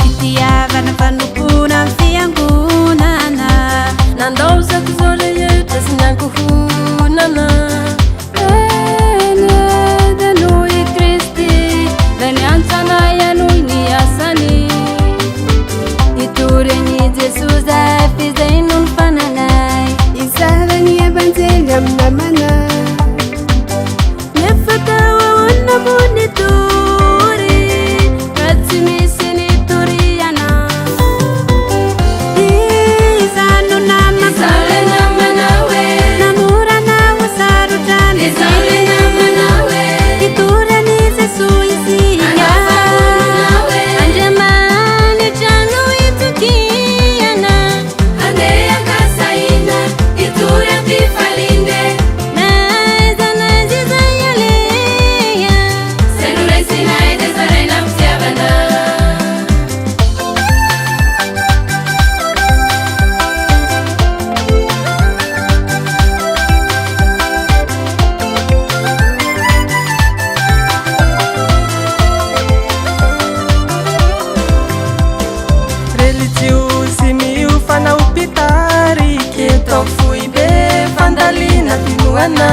Fitiavana, fanompoana ny fiangonana. Nandaozako izao rehetra sy ny ankohonana. Eny e, noho i Kristy, dia niantso anay hanohy ny asany. Hitory an'i Jesoa zahay f'izay no nifananay. Hizara ny Evanjely amin'ny namana. Nefa atao ahoana moa ny tory raha tsy misy ny toriana? Iza no namako? Iza ilay namanao e? Na mora na ho sarotra ny Iza ilay namanao e? Hitory an'i Jesoa isika. Hanao famononao e? Andriamanitra no itokiana. Handeha an-kasahiana, hitory am-pifaliana e. Na aiza na aiza izay aleha. Izay noraisinay dia zaraina am-pitiavana. Relijiozy miofana ho mpitarika eto amin'ny foibe fandalinam-pinoana.